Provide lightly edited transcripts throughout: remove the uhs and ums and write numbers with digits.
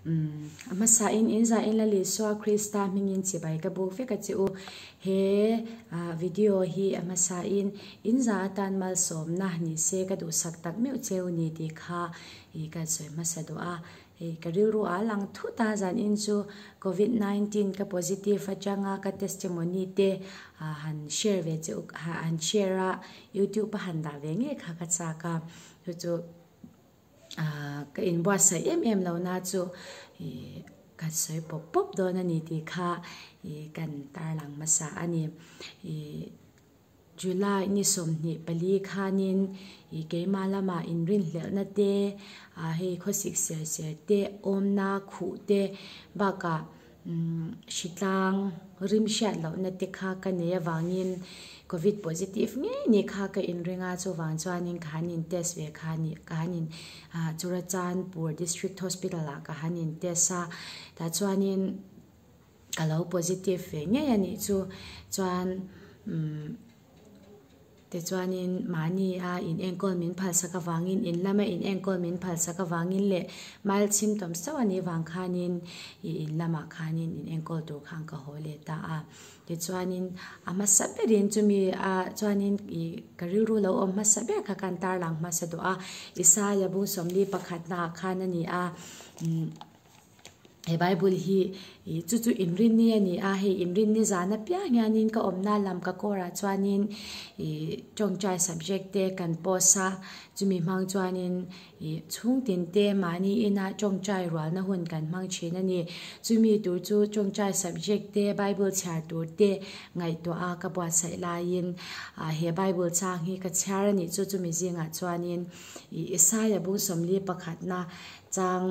Umm a hmasa in in zah in Lal Isua Krista hmingin chibai ka buk vek a che u. He ah video hi a hmasa in in zah atan malsawmna ni se ka duhsak tak meuh cheu ni tih kha ih ka sawi hmasa duh a. Hei ka rilru a lang thut a zan in chu Covid 19 ka positive atanga ka testimony te ah han share ve che u han share a youtube a han dah ve ngei kha ka chak a chu chu ah ka inbuatsaih em em lo na chu ih ka sawi pawp pawp dawn a ni tih kha ih kan tarlang hmasa a ni ih. July ni 24 khanin ih keimah lamah inrinhlelhna te ah hei khawsik ser ser te awmna khuh te bakah umm hritlang rim hriat lohna te kha ka nei avangin covid positive ngei ni kha ka inring a chuvang chuanin ka han in test ve kha a ni ka han in ah Churachandpur district hospital ah ka han in test a tah chuanin. Ka lo positive ve ngei a nih chu. Chuan umm tichuanin mahni a in enkawl min phalsak avangin in lama in enkawl min phalsak avangin leh mild symptoms chauh a nih vang khanin ih in lamah khanin in enkawl tur khan ka haw leh ta a. Tichuanin a hmasa berin chumi a chuanin ih ka rilru lo awm hmasa ber kha khan tarlang hmasa duh a. Isaia bung 41 naah khan a ni a umm. He Bible hi ih chu chu inrinni a ni a, hei inrinni zan apiang hianin ka awmna lam ka kawrah chuanin ih tawngtai subject te kan post a, chumi hmang chuanin ih chhungtin te mahni ina tawngtai rualna hun kan hmang thin a ni. Chumi tur chu tawngtai subject te Bible chhiar tur te ngaihtuah a ka buatsaih laiin ah he Bible chang hi ka chhiar a nih chu chumi zingah chuanin ih Isaia bung 41na chang.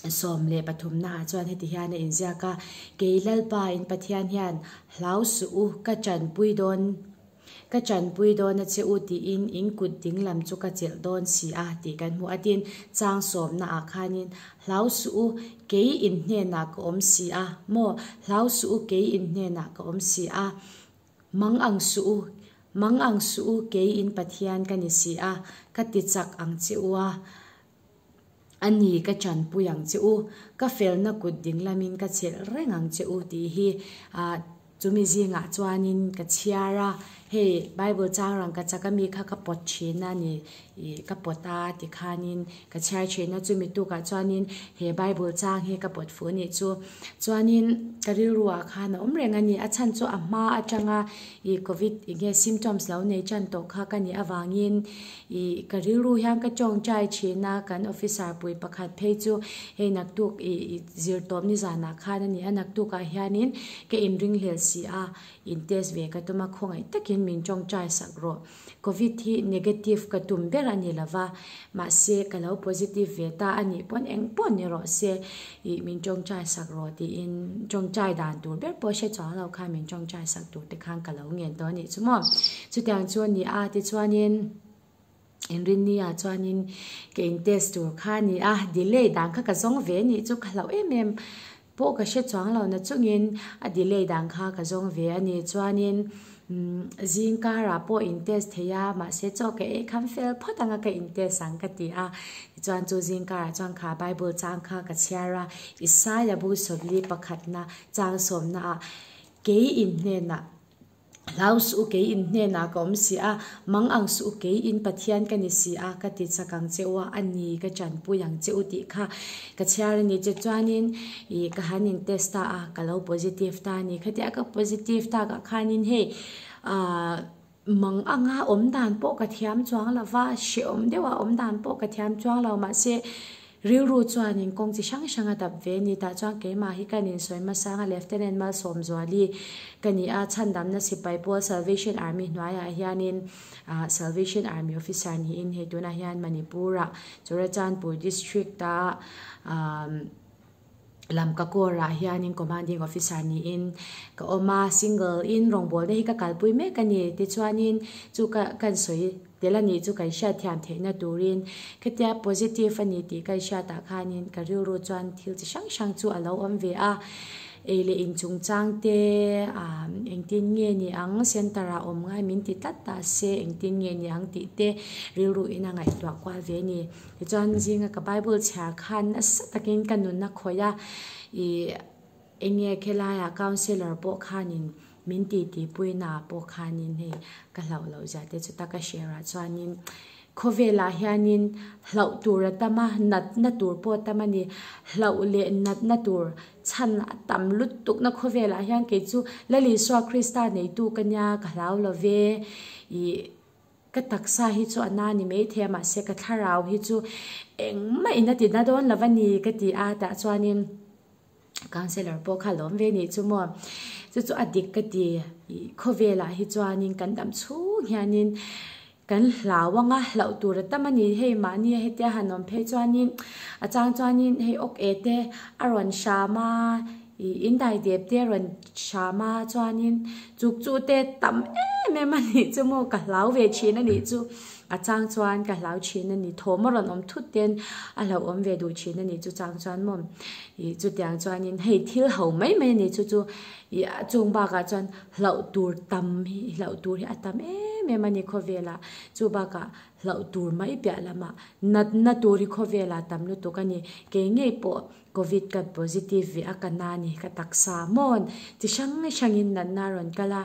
13 naah chuan heti hian a inziak a, Kei Lalpa in Pathian hian hlau suh u, ka tanpui dawn, ka tanpui dawn a che u tiin in kut ding lam chu ka chelh dawn si a tih kan hmu a. Tin, chang sawmnaah khanin hlau suh u, kei in hnenah ka awm si a, maw hlau suh u, kei in hnenah ka awm si a, mang ang suh u, mang ang suh u, kei in Pathian ka ni si a, ka ti chak ang che u a. A ni, ka chanpui ang che u, ka felna kut ding lamin ka chelh reng ang che u tih hi chumi zingah chuanin ka chhiar a, hei Bible chang rang ka chak ami kha ka pawt thin a ni, ih ka pawt a tikhanin ka chhiar thin a, chumi tukah chuanin he Bible chang hi ka pawt fuh anih chu. Chuanin ka rilruah khan a awm reng a ni, a chhan chu a hma atanga ih covid eng nge symptoms lo nei tan tawh kha ka nih avangin Ih, ka rilru hian ka tawngtai thin a, kan officer pui pakhat phei chu hei naktuk ih zirtawp nizanah khan a ni a, naktukah hianin ka inringhlel si a, in test ve ka tum a, khawngaih takin min tawngtai sak rawh. Covid hi negative ka tum ber a ni lova, mahse ka lo positive ve ta a nih pawn eng pawh ni rawh se, ih min tawngtai sak rawh tiin tawngtai dan tur ber pawh hre chuang lo khan min tawngtai sak tur te khan ka lo ngen tawh a nih chu maw. Chutiang chu a ni a, tichuanin inrinni ah chuanin ka in test tur kha a ni a, delay dan kha ka zawng ve a nih chu ka hlauh em em pawh ka hre chuang lo na chungin a delay dan kha ka zawng ve a ni. Chuanin umm zing karah pawh in test thei a, mahse chaw ka ei kham fel phawt anga ka in test ang ka ti a, tichuan chu zing karah chuan kha bible chang kha ka chhiar a, Isaia bu 41na chang sawmna ah kei in hnenah Hlau suh u, kei in hnenah ka awm si a, mang ang suh u, kei in Pathian ka ni si a, ka ti chak ang che u a, a ni, ka tanpui ang che u tih kha ka chhiar a ni che. Chuanin ih ka han in test ta a, ka lo positive ta a ni. Khatia ka positive takah khanin hei ah mang anga awm dan pawh ka thiam chuang lo va, hrehawm deuha awm dan pawh ka thiam chuang lo, mahse Rilru chuanin kawng chi hrang hrang a dap ve a ni. Tah chuan keimah hi ka ninsawi hmasang a, Lieutenant Malsawmzuali ka ni a, chhandamna sipai pawl Salvation Army hnuaiah hianin Salvation Army officer niin hei tunah hian Manipur-ah Churachandpur District-a Lamkakawrah hianin Commanding Officer niin ka awm a, single in rawngbawlna hi ka kalpui mek a ni. Tichuanin chu ka kan sawi. Tel a nih chu kan hriatthiam theihna turin khetia positive a ni tih ka hriatah khanin ka rilru chuan thil chi hrang hrang chu a lo awm ve a. Ei leh in chungchang te engtin nge ni ang, center ah awm ngai min ti tlat ta se engtin nge ni ang tih te rilru in a ngaihtuah kual ve a ni. Tichuan zinga ka Bible chhiar khan nasa takin ka nun a khawih a, ih enge khelaia counsellor pawh khanin min titi puina ah pawh khanin hei ka hlauh loh zia te chu taka share ah chuanin khawvelah hianin hlauh tur a tam a, natna tur pawh a tam a ni. Hlauh leh natna tur chhan a tam lutukna khawvelah hian kei chu Lal Isua Krista neitu ka nia ka hlau lo ve ih Ka taksa hi chu a na ni maithei a mahse ka thlarau hi chu engmah in a ti na dawn lo a ni ka ti a tah chuanin councellor pawh kha lawm ve nih chu maw chu chu a dik ka ti ih khawvelah hi chuanin kan dam chhung hianin kan hlau anga hlauh tur a tam a ni hei mahni a hetia han awm phei chuanin a chang chuanin hei awk e te a rawn hram a. Ih in daidep te rawn hram a chuanin chuk chu te tam em em a nih chu maw ka hlau ve thin a nih chu a chang chuan ka hlau thin a ni thawm a rawn awm thut ten a hlauhawm ve duh thin a nih chu chang chuan maw ih chutiang chuanin hei thil ho mai mai a nih chu chu ih a chung bakah chuan hlauh tur tam hi hlauh tur hi a tam em em a ni khawvelah chu bakah hlauh tur mai piah lamah natna tur hi khawvelah tam lutuk a ni kei ngei pawh. Covid ka positive ve a ka na ni ka taksa mawn chi hrang hrangin natna a rawn kal a,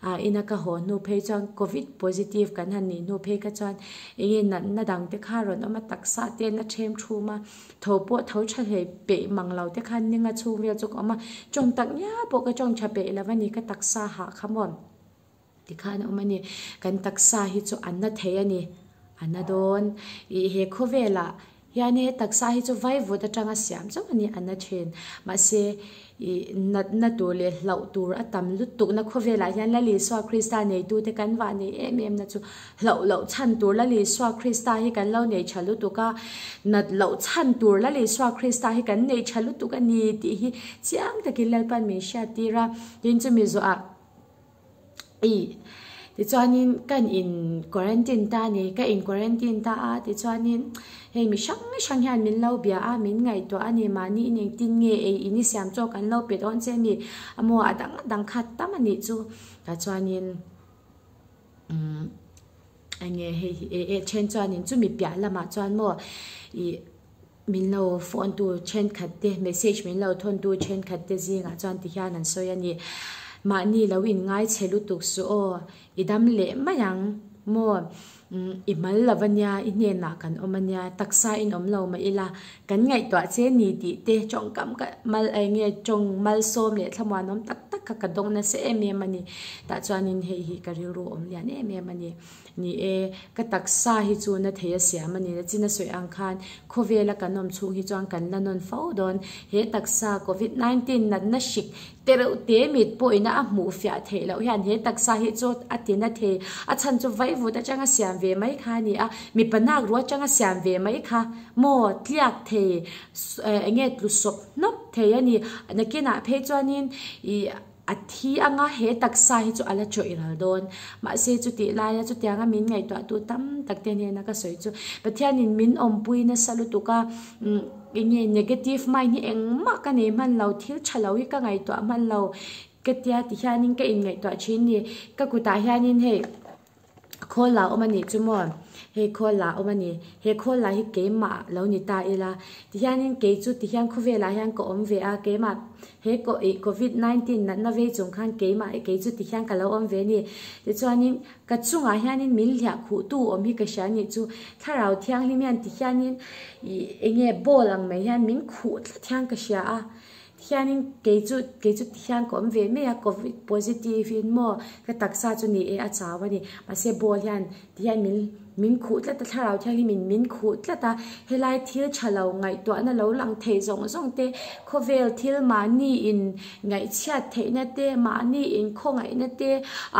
ah ina ka haw hnu phei chuan covid positive kan han nih hnu phei kha chuan enge natna dang te kha rawn awm a taksa te na them thum a, tho pawh tho tha hlei peih mang lo te khan ninga chhung vel chu ka awm a, tawng tak ngial pawh ka tawng tha peih lo a ni ka taksa hah kha maw tikhan a awm a ni, kan taksa hi chu a na thei a ni, a na dawn ih he khawvelah hian he taksa hi chu vaivut atanga siam chauh a ni a na thin mahse ih natna tur leh hlauh tur a tam lutuk na khawvelah hian Lal Isua Krista neitute kan vah nei em em na chu hlauh loh chhan tur Lal Isua Krista hi kan lo nei tha lutuk a, nat loh chhan tur Lal Isua Krista hi kan nei tha lutuk a ni tih hi chiang takin Lalpan min hriattir a, tin chumi zawhah. Ih tichuanin kan in quarantine ta a ni ka in quarantine ta a tichuanin hei mi hrang hrang hian min lo bia a min ngaihtuah a ni mahni in engtin nge ei in i siam chawk an lo pe dawn che a ni amaw a dang dang khat tam a nih chu tah chuanin umm eng nge hei hi eh eh then chuanin chumi piah lamah chuan maw ih. Min lo phone tu thenkhat te, message min lo thawn tu thenkhat te zingah chuan ti hian an sawi a ni. Mahni lo in ngai chhe lutuk suh aw, i dam leh mai ang maw? I mal lo a nia, i hnenah kan awm a nia, taksa in awm lo mah ila, kan ngaihtuah che ni tih te tawngkam ka mal eng nge tawng malsawm leh thlamuanawm tak tak kha ka dawng nasa em em a ni. Tah chuanin hei hi ka rilru awm lian em em a ni. Ni e, ka taksa hi chu na thei a siam a ni. Na chin a sawi ang khan khawvela kan awm chhung hi chuan kan la nawn fo dawn. He taksa covid 19 natna hrik te reuh te mit pawhin a hmuh fiah theih loh hian he taksa hi chu a ti na thei. A chhan chu vaivut atanga siam ve mai kha a ni a, mipa nak ru atanga siam ve mai kha maw tliak thei eng nge tlu sawp hnawp thei a ni. Nakinah phei chuanin ih. A thi anga he taksa hi chu a la chawih ral dawn. Mahse chutih laia chutianga min ngaihtuahtu tam tak te hnena ka sawi chu Pathianin min awmpui nasa lutuk a, eng nge negative mind hi engmah ka nei hman lo, thil tha lo hi ka ngaihtuah hman lo ka tia ti hianin ka inngaihtuah thin ni. Ka kutah hianin hei. Khawl la awm a nih chu maw? Hei khawl la awm a ni. He khawl la hi keimah lo ni ta ila. Tihianin kei chu tihian khawvelah hian ka awm ve a, keimah he ih covid 19 natna vei chung khan keimah kei chu tihian ka lo awm ve a ni. Tichuanin ka chungah hianin min hliah khuhtu awm hi ka hria a nih chu. Thlarau Thianghlim hian tihianin ih eng nge ball ang mai hian min khuh tlat hian ka hria a. Hianin kei chu kei chu tihian ka awm ve mai a covid positive in maw ka taksa chu ni e a chau a ni mahse ball hian tihian min min khuh tlat a thlarau thianghlim in min khuh tlat a helai thil tha lo ngaihtuahna lo lang thei zawng zawng te khawvel thil mahni in ngaihchhiat theihna te mahni in khawngaihna te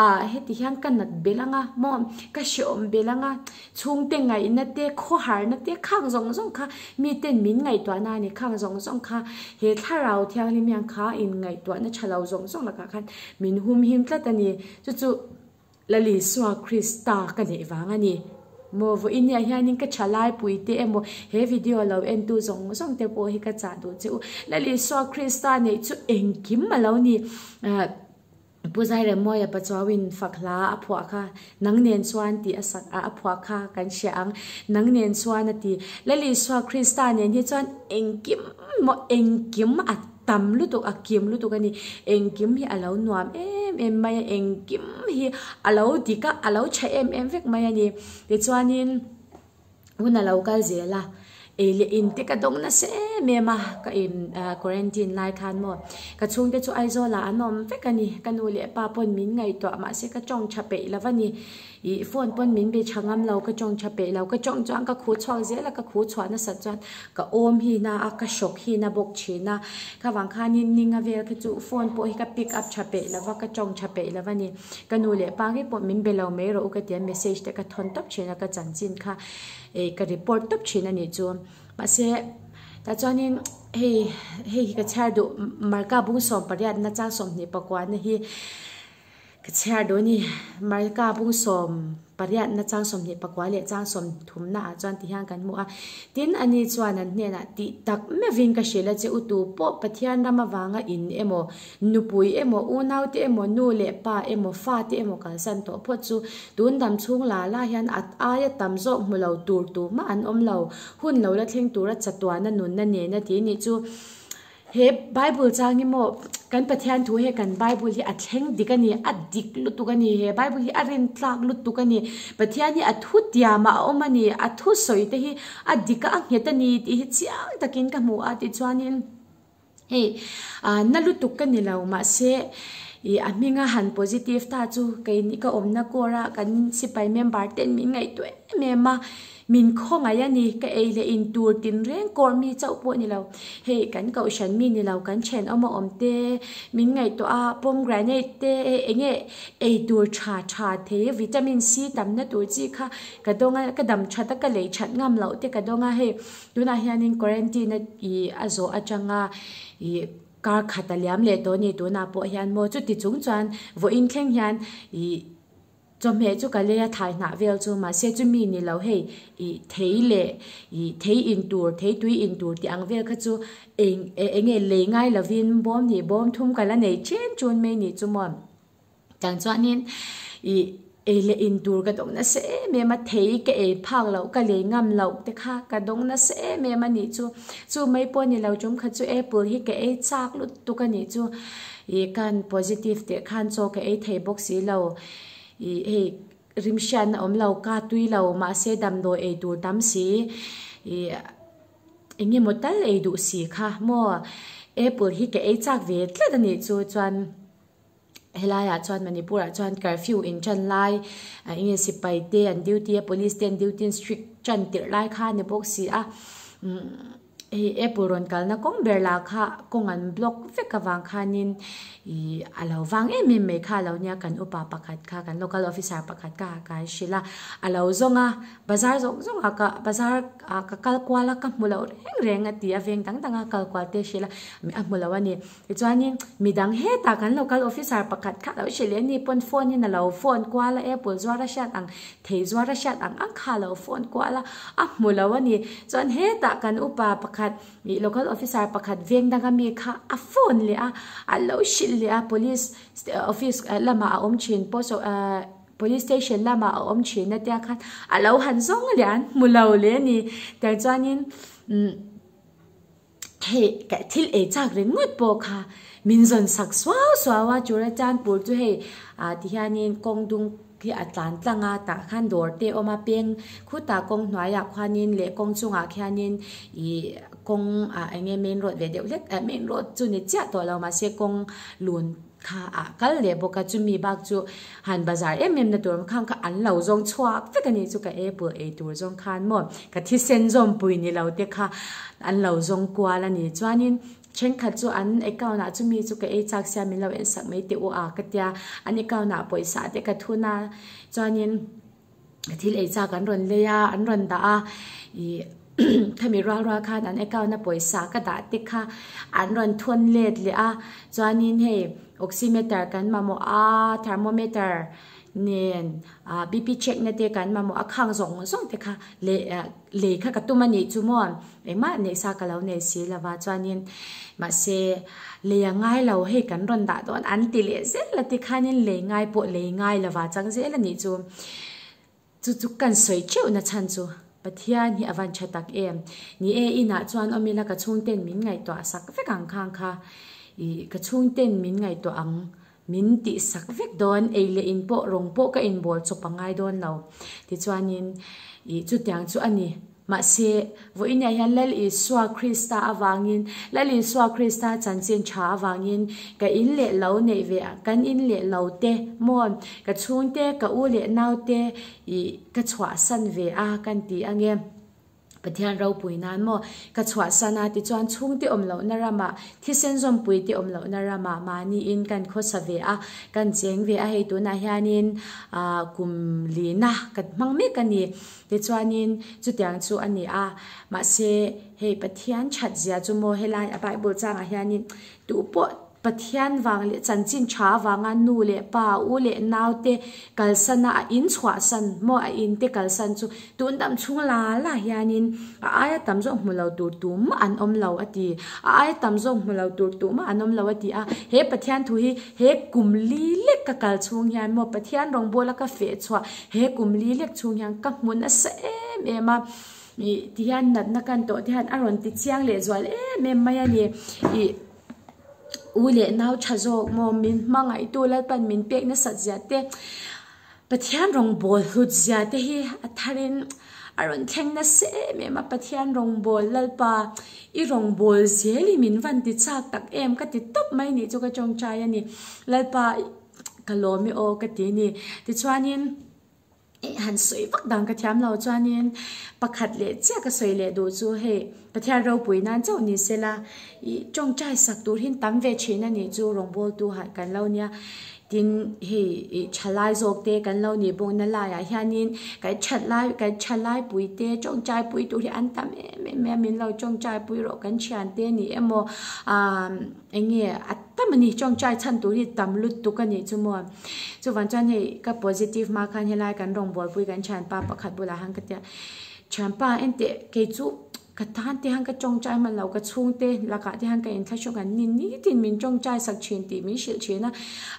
ah heti hian ka nat belh ang a maw ka hreawm belh ang a. Chhungte ngaihna te, khawharna te khang zawng zawng kha miten min ngaihtuahna a ni. Khang zawng zawng kha he thlarau thianghlim hian kha inngaihtuahna tha lo zawng zawng lakah khan min humhim tlat a ni. Chu chu Lal Isua Krista ka neih vang a ni. Maw vawiin ah hianin ka thalai pui te emaw he video lo en tu zawng zawng te pawh hi ka chah duh che u. Lal Isua Krista neih chu engkim a lo ni. Pu Zairemmawia Pachuauin fak hla a phuah kha nang nen chuan tih a sak a phuah kha kan hria ang. Nang nen chuan a ti. Lal Isua Krista nen hi chuan engkim maw engkim a tam lutuk a kim lutuk a ni. Engkim hi a lo nuam em em mai a, engkim hi a lo dik a, a lo tha em em vek mai a ni. Tichuanin hun a lo kal zel a, ei leh in te ka dawng nasa em em a, ka in quarantine lai khan maw ka chhungte chu Aizawl ah an awm vek a ni. Ka nu leh pa pawn min ngaihtuah mahse ka tawng tha peih lo a ni. Ih phone pawn min be tha ngam lo, ka tawng tha peih lo, ka tawng chuan ka khuh chhuak zel a, ka khuh chhuah nasat chuan ka awm hi na a, ka hrawk hi na bawk thin a, kha vang khanin ninga vel kha chu phone pawh hi ka pick up tha peih lo va, ka tawng tha peih lo a ni. Ka nu leh pa ngei pawh min be lo mai rawh u ka ti a, message te ka thawn tawp thin a, ka chanchin kha ih ka report tawp thin a nih chu. Mahse tah chuanin hei hei hi ka chhiar duh Marka bung 18 na chang 29 na hi Ka chhiar dawn i, Marka bung 18 na chang 24 leh chang 30 na ah chuan ti hian kan hmu a. Tin, ani chuan an hnenah tih tak meuhin ka hrilh a che u tu pawh Pathian ram avanga in emaw, nupui emaw, unaute emaw, nu leh pa emaw, fate emaw kalsan tawh phawt chu tun dam chhung la la hian a aia tam zawk hmu lo tur tumah an awm lo. Hun lo la thleng tura chatuana nunna nena ti nih chu. He Bible chang hi maw kan Pathian thu he kan Bible hi a thleng dik a ni, a dik lutuk a ni, he Bible hi a rin tlak lutuk a ni, Pathian hi a thu tiam ah a awm a ni, a thu sawi te hi a dik a a nghet a ni tih hi chiang takin ka hmu a tichuanin hei ah na lutuk ka ni lo mahse ih a hminga han positive ta chu keini ka awmna kawr a kan sipai member ten min ngaihtuah em em a. Min khawngaih a ni, ka ei leh in tur tinreng kawr mi chauh pawh ni lo. Hei, kan kohhran mi ni lo, kan thenawm a awm te, min ngaihtuah a, pomegranate te, hei eng nge ei tur tha tha thei, vitamin C tamna tur chi kha ka dawng a, ka dam that a, ka lei that ngam loh te ka dawng a, hei tunah hianin quarantine a ih a zawh atanga ih kar khat a liam leh tawh a ni tunah pawh hian maw chuti chung chuan vawiin thleng hian ih. Chawhmeh chu ka lei a thai hnah vel chu mahse chumi ni lo hei ih thei leh ih thei in tur thei tui in tur tih ang vel kha chu eng eng nge lei ngai lovin bawm hnih bawm thum ka la nei chen chun mai nih chu maw tang chuanin ih ei leh in tur ka dawng nasa em em a thei ka ei phak loh ka lei ngam loh te kha ka dawng nasa em em a nih chu chu mai pawh ni lo tum kha chu apple hi ka ei chak lutuk a nih chu. Ih kan positive teh khan chaw ka ei thei bawk si lo. Ih hei rimhriatna awm lo, ka tui lo mahse damdawi ei tur tam si. Ih eng emaw tal ei duh si kha maw apple hi ka ei chak ve tlat a nih chu chuan helaiah chuan Manipur ah chuan curfew in tan lai eng nge sipai te an duty a police te an duty in strict tan tirh lai kha a ni bawk si a. Hei apple rawn kalna kawng ber lah kha kawng an block vek avang khanin ih a lo vang em em mai kha a lo nia kan upa pakhat kha kan local officer pakhat kha ka han hrilh a a lo zawng a bazar zawng zawng ah ka bazar ah ka kal kual a ka hmu loh reng reng a ti a veng dang dang a kal kual te hrilh a a hmu lo a ni tichuanin midang hetah kan local officer pakhat kha a lo hrilh leh a ni pawn phone in a lo phone kual a apple zuar a hriat ang Thei zuar a hriat ang ang kha lo phone kual a, a hmu lo a ni. Chuan hetah kan upa pakhat, ih local officer pakhat veng danga mi kha a phone leh a, a lo hrilh leh a, police office lamah a awm thin, post ah police station lamah a awm thin a tia khan a lo han zawng leh a, an hmu lo leh a ni. Tiang chuanin umm. Hei ka thil ei chak ringawt pawh kha min zawn sak suau suau a, Churachandpur chu hei ah ti hianin kawng dung hi a tlan tlang a, tah khan dawr te a awm a, peng khutah kawng hnuaiah khuanin leh kawng chungah khianin ih kawng ah eng nge main road ve deuh hlek ah main road chu ni chiah tawh lo mahse kawng lun Kha ah kal leh bawk a, chumi bak chu han bazar em em na tur awm khang kha an lo zawng chhuak vek a ni chu ka apple ei tur zawng khan maw ka thisen zawmpui ni lo te kha an lo zawng kual a ni. Chuanin thenkhat chu an account ah chumi chu ka ei chak sia min lo en sak mai teh u a ka tia, an account ah pawisa te ka thun a, chuanin thil ei chak an rawn lei a, an rawn dah a, ih khami rual rual khan an account a pawisa ka dah te kha an rawn thawn let leh a, chuanin hei oximeter kan mamawh a, thermometer Nen BP check na te kan mamawh a khang zawng zawng te kha leh lei kha ka tum a nih chu maw engmah neih sa ka lo nei si lova chuanin mahse lei a ngai lo hei kan rawn dah dawn an ti leh zel a tikhanin lei ngai pawh lei ngai lova chang zel a nih chu. Chu chu kan sawi teuh na chhan chu Pathian hi a van tha tak em. Ni e, inah chuan awm ila ka chhungten min ngaihtuah sak vek ang khang kha. Ih, ka chhungten min ngaihtuah ang, min tih sak vek dawn, ei leh in pawh rawng pawh ka inbawl chawp a ngai dawn lo. Tichuanin, ih, chutiang chu a ni. Mahse, vawiinah hian Lal Isua Krista avangin, Lal Isua Krista chanchin tha avangin ka in leh lo neih ve a, kan in leh lo te maw, ka chhungte, ka u leh naute ih ka chhuahsan ve a kan ti ange. Pathian ropui nan maw ka chhuahsan a tichuan chhungte awm lohna ramah, thisen zawmpuite awm lohna ramah mahniin kan khawsa ve a, kan cheng ve a hei tunah hianin ah kum lina ka hmang mek a ni. Tichuanin, chutiang chu a ni a, mahse, hei Pathian that zia chu maw helai a Bible changah hianin tu pawh Pathian vang leh chanchin tha avanga nu leh pa, u leh nau te kalsana a in chhuahsan maw a in te kalsan chu tun dam chhung la la hianin a aia tam zawk hmu lo tur tumah an awm lo a ti. A aia tam zawk hmu lo tur tumah an awm lo a ti a, he Pathian thu hi he kum li lek ka kal chhung hian maw Pathian rawngbawla ka feh chhuah He kum li lek chhung hian ka hmu nasa em em a, ih tihian natna kan tawh te hian a rawn ti chiang leh zual em em mai a ni. Ih u leh nau tha zawk maw min hmangaihtu Lalpan min pek nasat zia te, Pathian rawngbâwl hlut zia te hi a tharin a rawn thleng nasa em em a, Pathian rawngbâwl Lalpa i rawngbâwl zel hi min van ti chak tak em ka ti tawp mai nih chu ka tawngtai a ni. Lalpa. Ka lawm i aw ka ti ni. Tichuanin eh han sawi vak dan ka thiam lo chuanin pakhat leh chiah ka sawi leh duh chu hei Pathian ropui nan chauh ni sela ih tawngtai sak tur hin tam ve thin a nih chu rawngbawltu han kan lo nia. Tin hei ih thalai zawk te kan lo nih bawkna laiah hianin kan that lai kan thalai pui te tawngtai pui tur hi an tam em em mai a min lo tawngtai pui rawh kan thiante ni emaw ah Eng nge a tam a ni, tawngtai chhan tur hi tam lutuk a nih chu maw. Chuvang chuan hei ka positive hma khan helai kan rawngbawlpui kan thianpa pakhat bulah han ka tia, Thianpa enteh kei chu ka tan te han ka tawngtai hman lo, ka chhungte lakah te han ka inthlahrung an ni nitin min tawngtai sak thin tih min hrilh thin a,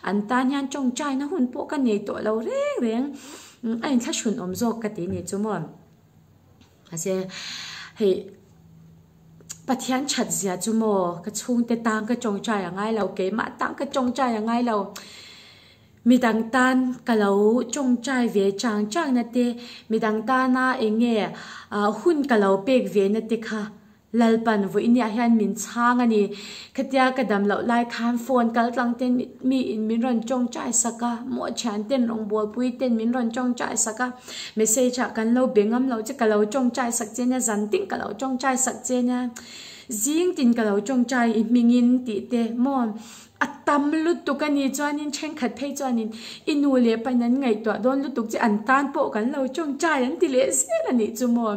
an tan hian tawngtaina hun pawh ka nei tawh lo reng reng, a inthlahrun awm zawk ka ti nih chu maw. Mahse hei Pathian that zia chu maw ka chhungte tan ka tawngtai a ngai lo, keimah tan ka tawngtai a ngai lo. Midang tan ka lo tawngtai ve chang chang na te, midang tana eng nge hun ka lo pek ve na te kha Lalpan vawiiniah hian min chhang a ni. Khatia ka dam loh lai khan phone kal tlang ten mi in min rawn tawngtai sak a, maw thian ten rawngbawlpui ten min rawn tawngtai sak a, message ah kan lo be ngam lo che ka lo tawngtai sak che nia, zan tin ka lo tawngtai sak che nia, zing tin ka lo tawngtai i hmingin tih te maw a tam lutuk a ni chuanin thenkhat phei chuanin i nu leh pa in an ngaihtuah dawn lutuk che an tan pawh kan lo tawngtai an ti leh zel a nih chu maw.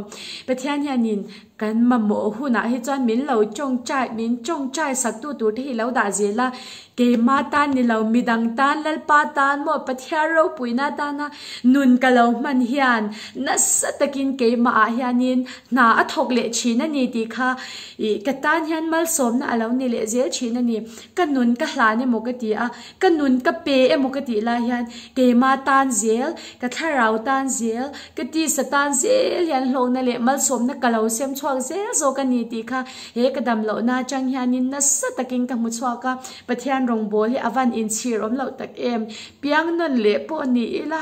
Pathian hianin Kan mamawh hunah hi chuan min lo tawngtai, min tawngtai saktu tur te hi lo dah zel a, keima tan ni lo, midang tan, Lalpa tan maw, Pathian ropuina tana nun ka lo hman hian nasa takin keimahah hianin hna a thawk leh thin a ni tih kha ih ka tan hian malsawmna a lo ni leh zel thin a ni. Ka nun ka hlan emaw ka ti a, ka nun ka pe emaw ka tih lai hian keima tan zel, ka thlarau tan zel, ka tisa tan zel hian hlawkna leh malsawmna ka lo sem chhuak zel zawk a ni tih kha he ka dam lohna atang hianin nasa takin ka hmu chhuak a, Pathian rawngbawl hi a van inchhir awm loh tak em, piang nawn leh pawh ni ila.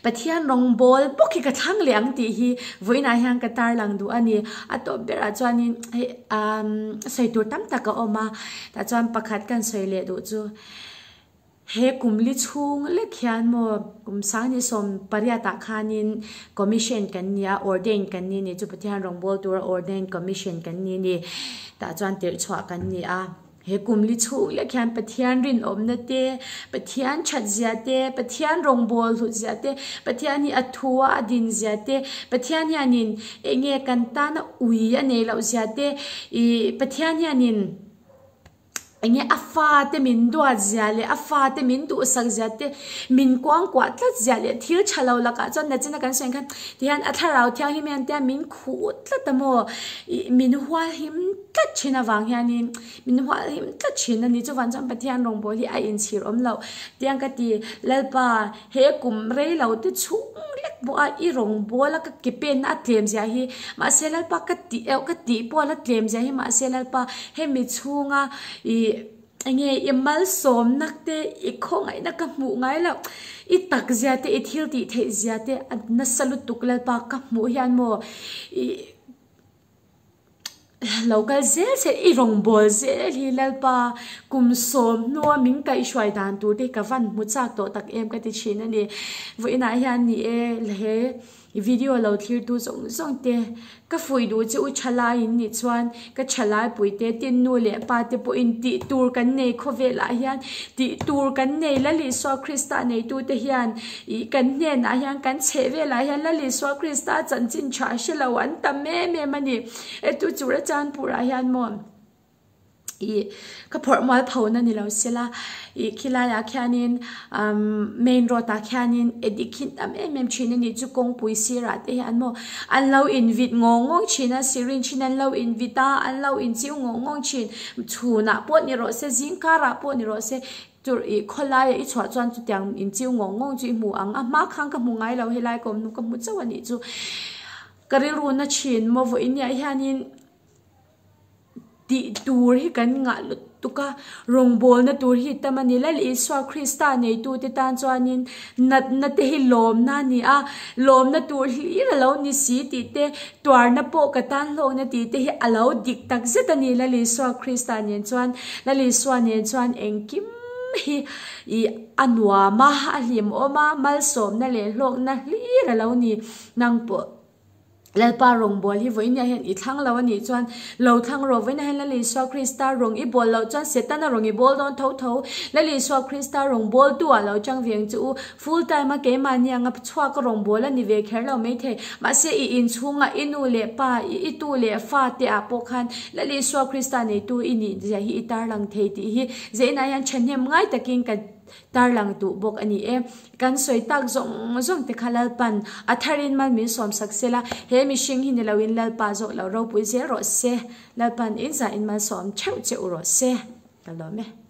Pathian rawngbawl bawk hi ka thlang leh ang tih hi vawiinah hian ka tarlang duh a ni. A tawp berah chuanin hei umm sawi tur tam tak a awm a, tah chuan pakhat kan sawi leh duh chu he kum li chhung lek hian maw kum sangni 18 ah khanin commission kan ni a, ordain kan ni ni chu Pathian rawngbawl tura ordain commission kan ni ni tah chuan tirh chhuah kan ni a. He kum li chhung lek hian Pathian rinawmna te, Pathian that zia te, Pathian rawngbâwl hlut zia te, Pathian hi a thu a a din zia te, Pathian hianin eng nge kan tana ui a nei loh zia te, ih Pathian hianin. Enge a fate min duat zia leh a fate min duhsak zia te, min kuangkuah tlat zia leh thil tha lo lakah chuan nachina kan sawi ang khan tihian a thlarau thianghlim hian tia min khuh tlat a maw ih min hualhim tlat thin avang hianin min hualhim tlat thin a ni. Chuvang chuan Pathian rawngbâwl hi a inchhir awm loh tiang ka ti. Lalpa he kum rei lo te chhung lek pawh a i rawngbâwl a ka ke penna a tlem zia hi mahse Lalpa ka tih eh ka tih pawh a la tlem zia hi mahse Lalpa hemi chhunga ih enge i malsawmna te i khawngaihna ka hmuh ngai loh i tak zia te i thil tih theih zia te a nasa lutuk Lalpa ka hmuh hian maw ih. Lo kal zel zel i rawngbâwl zel hi Lalpa kum sawmhnua min kaihhruai dan tur te hi ka van hmu châk tawh tak em ka ti thin a ni. Vawiinah hian ni e he video lo thlirtu zawng zawng te ka fuih duh che u thalai in nih chuan ka thalai pui te tin nu leh pa te pawhin tih tur kan nei khawvelah hian tih tur kan nei Lal Isua Krista neitute hian Ih kan hnenah hian kan chheh velah hian Lal Isua Krista chanchin tha hre lo an tam em em a ni. E tu chu Rachanpurah hian maw ih ka phawrh mual pho na ni lo sela ih khilaiah khianin umm main road ah khianin addict hi tam em em thin a nih chu kawngpui sirah te hian maw an lo invit ngawng ngawng thin a syringe in an lo invit a an lo inchiu ngawng ngawng thin chhunah pawh ni rawh se zingkarah pawh ni rawh se Tur i khawlaia i chhuah chuan chutiang inchiu ngawng ngawng chu i hmu ang. A hma khan ka hmu ngai lo helai ka awm hnu ka hmu chauh a nih chu. Ka rilru na thin maw vawiin niah hianin tih tur hi kan ngah lutuk a, rawngbawlna tur hi tam a ni. Lal Isua Krista neitute tan chuanin natna te hi lawmna a ni a, lawmna tur hlir a lo ni si tih te, Tuarna pawh ka tan hlawkna tih te hi a lo dik tak zet a ni Lal Isua Krista nen chuan Lal Isua nen chuan engkim hi ih a nuam a, a hlimawm a, malsawmna leh hlawkna hlir a lo ni. Nang pawh Lalpa rawngbâwl hi vawiin ah hian i thlang lo a nih chuan lo thlang rawh. Vawiin ah hian Lal Isua Krista rawng i bawl loh chuan Setana rawng i bawl dawn tho tho. Lal Isua Krista rawngbâwltu ah lo chang ve ang che u. Full time a keimahni anga chhuak a rawngbâwl a ni ve kher lo maithei. Mahse i inchhunga i nu leh pa, i i tu leh fa te ah pawh khan Lal Isua Krista neitu i nih zia hi i tarlang thei tih hi zeinah hian thahnem ngai takin ka tarlang duh bawk a ni e. Kan sawi tak zawng zawng te kha Lalpan a tharin mal min sawmsak sela, he mihring hi ni loin Lalpa zawk lo ropui zel rawh se. Lalpan inzah in malsawm theuh che u rawh se. Ka lawm e.